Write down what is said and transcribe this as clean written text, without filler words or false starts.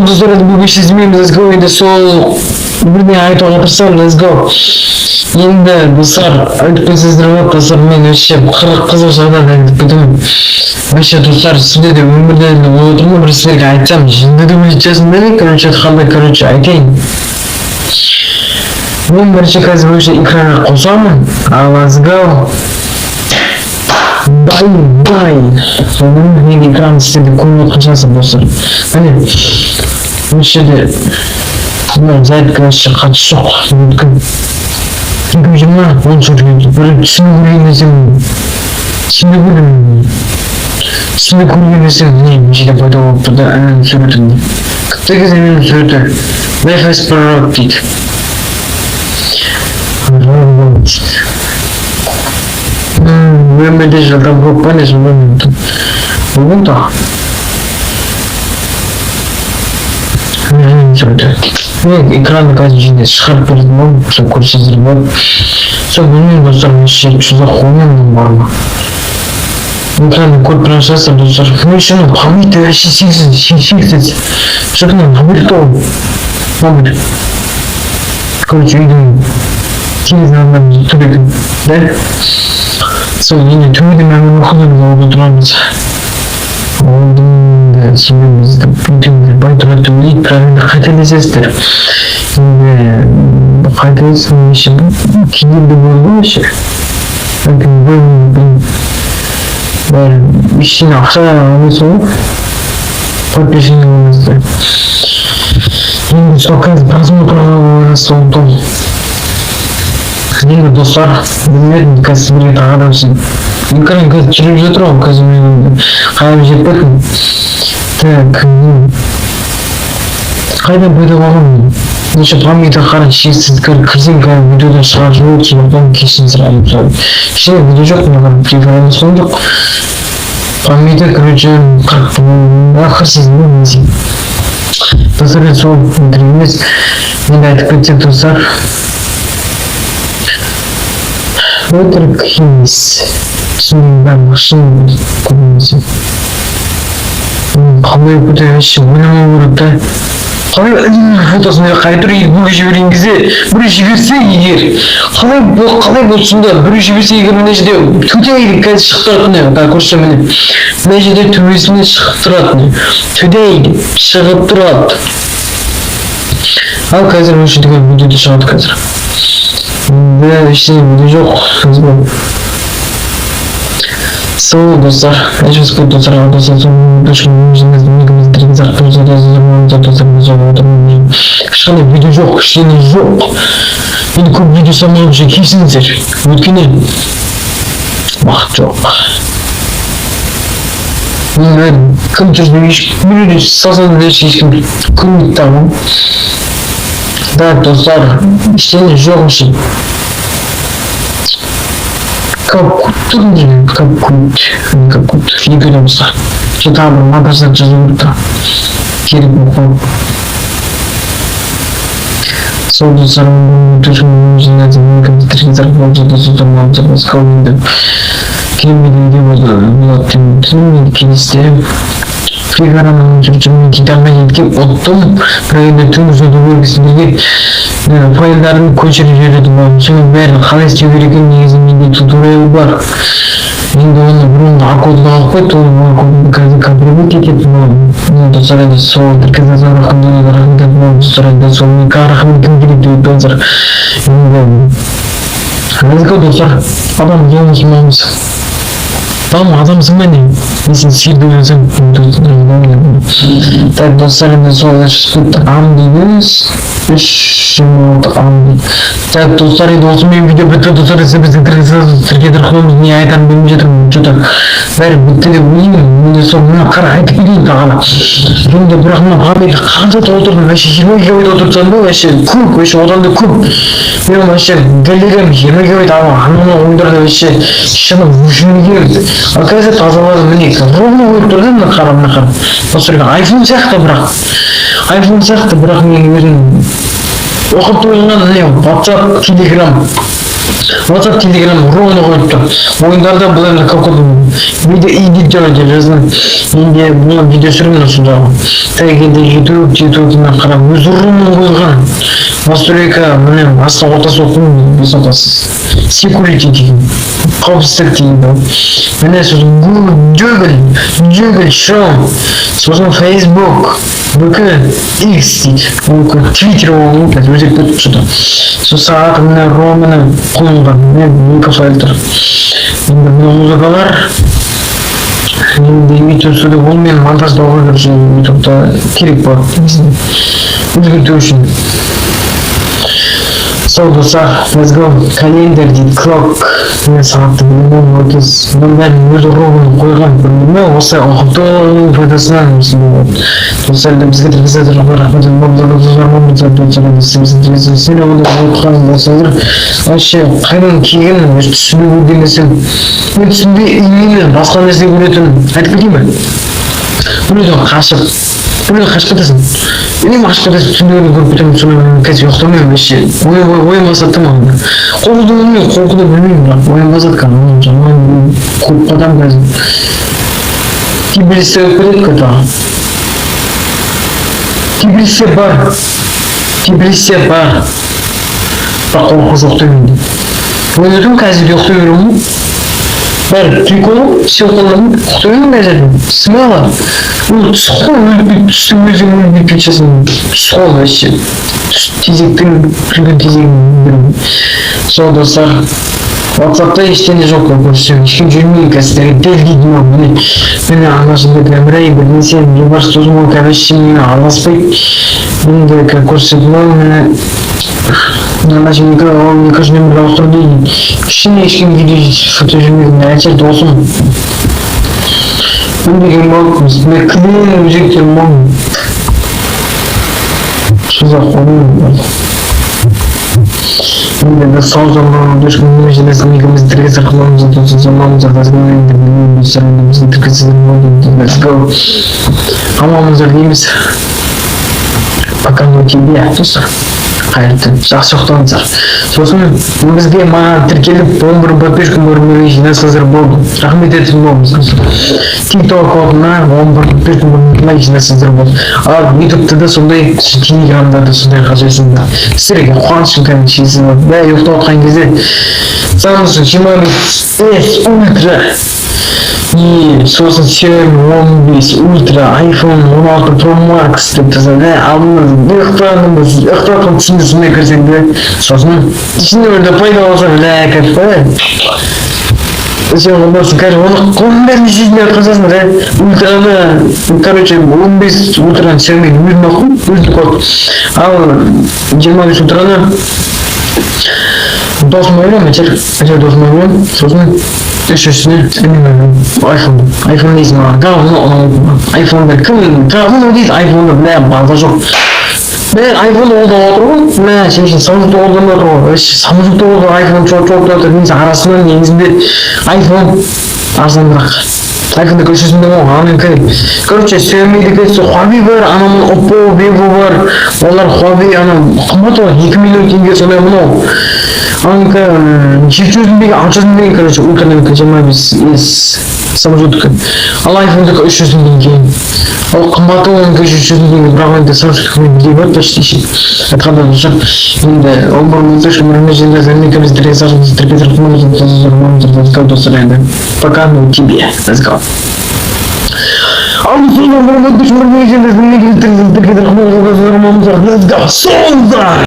Достар, енді бүгін сезімейміз, let's go. Енді сол бірдеңе айтуға тырысамын, let's go. Енді, достар, айтып кетсеңіздер болады, достар, мен вообще қырық қызық жағдайды айтып кетемін. Вообще, достар, сіздер де өмірде де болып отырмын, бір сіздерге айтсам, жынды деп ойлайтын да, короче айтқанда, короче, айтайын. Мен бірінші қазір вообще экранға қосамын. Ал, let's go. Дайын, дайын. Сонымен мен экранды сіздер де көріп отқан шығарсыздар, достар. Міне, осы жерде мына зарядка вообще қатысы жоқ. Мүмкін 2020 10 бір түсіне көрген десем, түсіне көрген, түсіне көрген десем, міне, мына жерде пайда болып тұр да ананың суреті. Күтті кезде менің суреті Life is Prolog дейді. Дейді. Өмірде жылдам көп па, не жылдам бүгін та суреті. Мен экранды қазір жерде шығарып беретін боламын, сол көрсеңіздер болады. Сол, білмеймін, достар, мен ше ұзақ ойнаймын бар ма? Экранды көріп тұрған шығарсыздар, достар. Мен еще память вообще шексіз, шексіз. Жоқ, мен память ғой. Память. Короче, үйдің телевизордан тұр екен, да? Сол енді төбеден әңгіме оқыдым, ауылда тұрамыз. Ауылдың да сонымен бізді үлкендер бай тұрады деп ойлайды, бірақ енді қателесесіздер. Енді қателесің, вообще кедергі болды ғой вообще. Бәлкім, бәрі ештеңе ақша емес ғой. Подписчик болмаса. Енді сол қазір просмотрға байланысты ол. Енді, достар, білмедім, қазір сіздерге тағы да осы экран қазір жүріп жатыр ғой, қазір мен қайдан жетіп кеттім. Так, қайдан пайда болған? Неше памятьті қара, шексіз. Кірсең, қазір видеодан шығарып жібереді, сондықтан кешірім сұраймын. Кішкене видео жоқ, маған прикол жоқ. Памяти, короче, 40 ақырсыз. Достар, енді сол өтірік емес. Енді айтып кетсек, достар, өтірік емес, шынымен барлығы шын көбінесе. Қалай өте вообще ойламау керек та, қалай фотосын қай түр біреуге жіберген кезде, біреу жіберсе егер, қалай бұл, қалай бұл сонда біреу жіберсе егер, мына жерде today деп қазір шығып тұрады, міне, так, көрсем, міне, мына жерде төбесінде шығып тұрады, міне, today деп шығып тұрады. Ал қазір осы жерде видеода шығады қазір. Да, ештеңе видео жоқ. Сол, достар, достар, достар, ешқандай видео жоқ, ештеңе жоқ. Енді көп видео салмағым үшін кешіріңіздер, өйткені уақыт жоқ. Мен компьютерде біреуде салсам да, ешкім көрмейді да ғой. Так, достар, ештеңе жоқ вообще. Капкут тұр мына, капкут, капкут екеуден басқа. Сол тағы бір монтаждар жазу керек та, керек болып қалды. Сол, достар, енді келмеді болады деп енді келесіде Фигароның жүріп кете алмай кеткен ұттым, бірақ енді түнгі жолды көріп сіздерге файлдарын көшіріп жіберетін боламын. Соның бәрін қалай істеу керек екенін негізі менде туториал бар. Енді оны бұрынғы аккодын алып қойды, оны аккодын қазір контроль ететін боламын. Достар, енді сол рахмет, достар, енді сол рахмет кім керек деп айтпаңыздар. Енді let's go, достар, адам болмыз. Там адамсың ба, не? Мен сені сиыр деп ойласам. Так, достар, енді сол ам дейді, 3,26 ам дейді. Так, достар, енді осымен видео бітті, достар. Біздің тіркедір қойымыз, не айтарымды білмей жатырмын, че то бәрі бітті деп ойлаймын. Енді сол мына қара, айтып кетейін тағы да. Енді бірақ мына память қанша толтырдым вообще? 20 гигабайт толтырып тастадым да, вообще көп, вообще одан да көп. Мен вообще галереям 20 гигабайт, анау ойындарды вообще шыны өшірмеген. Ал қазір тазаладым, міне, ровно қойып тұр да. Мына қара, мына қара, достар, айфон сияқты, бірақ айфон сияқты, бірақ мен өзім оқып қойған, міне, WhatsApp, Telegram. WhatsApp, Telegram ровно қойып тұр. Ойындарда бұл енді какой видео эдитер деп жаздым. Менде бұны видео түсіремін осында. Так, енді YouTube, YouTube'ына қарап өз ровно қойылған. Настройка, міне, астына ортасы оқимын, безопасность. Security деген, қауіпсіздік деген. Міне, сосын Google, Google Chrome, сосын Facebook, ВК, X дейді. ВК, Twitter болуы мүмкін, өзгеріп кетіп что-то. Сосын сағат, міне, ровно қойылған. Міне, екі файл тұр. Енді мына музыкалар, енді YouTube студио, ол мен монтаждауға, короче, YouTube'да керек болады негізінде, өзгерту үшін. Сол, достар, let's go. Календарь дейді, clock. Мен сағатты білмеймін, ол кез бұның бәрін өз ровно қойған, білмеймін, осы ұқыптың пайдасынан осындай болды. Достар, енді бізге тіркелсеңіздер, рахмет. Сен онда оқыған болсаңыздар, вообще қайдан келгенін өзі түсінбей көрген нәрсем, мен түсінбей, именно басқа нәрсе көретін, айтып кетейін бе? Біреуден қашып, біреуден қашып кетесің, үнемі қашып кетесің, түнде көріп кетемін. Сонымен мен қазір ұйықтамаймын вообще, ойым басады да маған. Қорқуды білмеймін, қорқуды білмеймін, бірақ ойым басады кәдімгі, жаман қорқып кетемін қазір. Депрессия болып кетеді тағы. Депрессия бар, депрессия бар, бірақ қорқу жоқ та менде. Ойладым, қазір де ұйықтай беремін ғой, бәрі прикол ғой, все қолданып ұйықтай беремін қазір смело. Ол түс қой, өліп кетіп, түстің өзің өліп кетесің, түс қой вообще, түс, тезектің күлген тезегінің бірі. Сол, достар, WhatsAppта ештеңе жоқ қой, көрсем ешкім жүрмейді қазір, дәл дейді. Міне, міне, ана жерде Гәмірай бір нәрсе, Бейбарыс досым, ол короче менімен араласпайды енді, көрсетіп, міне, ана жерде ол екі жүз нөмірді ауыстыру дейді. Кішкене ешкім видео, фото жүрмеген, әйтеуір досым үндеген болып, мен кілең өзектерім мың созақ қоймаймын. Енді біз сау let's go. Аманбыздар дейміз. Пока на тебе, достар. Қайырлы түн, жақсы ұйықтаңыздар. Сосын бізге, маған тіркеліп, 11 подписчик бір жинасаңыздар болды. Рахмет ететін боламыз. TikTok орнына 11 подписчик бір жинасаңыздар болды. Ал YouTube'та да сондай, Телеграмда да сондай қажетсіңдер. Сіздерге қуанышым кәдімгі шексіз болады. Бәрі ұйықтап отқан кезде Samsung 25 S Ultra и сосын Xiaomi 15 Ultra, iPhone 16 Pro Max деп жазады. Алдыңыз ұйықтағанбыз, ұйықтап жатқан түсінде сондай кірсең де, сосын ішінде бір пайда болса, бля, кайф қой. Сен ондасын қазір оны оның бәрін сезінбей жатқансың да. Ультраны, короче, 15 Ультраны Xiaomi өзім оқым, өзім код. Ал 25 Ультраны досыма беремін, әйтеуір досыма беремін. Сосын үшіншісіне ініме беремін. Айфон, айфон дейсің, маған говно ұнамайды маған. Айфонды кім говно дейді, айфонды, бля, база жоқ. Мен айфонды қолданып отыр ғой, мә, сен үшін Самсунгты қолданып отыр ғой, вообще Самсунгты қолданып, айфон чоқ чоқ отыр. Негізі арасынан негізінде айфон арзанырақ. Айфонды үш жүз мың ғой, ананікі, короче, Xiaomi'дікі, сол Huawei бар, анау Oppo, Vivo бар, олар Huawei анау қымбат ғой, 2 миллион теңге сондай мынау. Ананікі 700 мың теңге, 600 мың теңге, короче, ультранікі 25 S Samsung'дікі. Ал айфондікі 300 мың теңге. Ол қымбаты, онікі 300 мың теңге, бірақ енді Samsung'дікімен бірдей болады почти ше. Айтқанда, достар, енді 11 мың точка бір достар, енді пока на тебе, let's go. Let's go. Солда!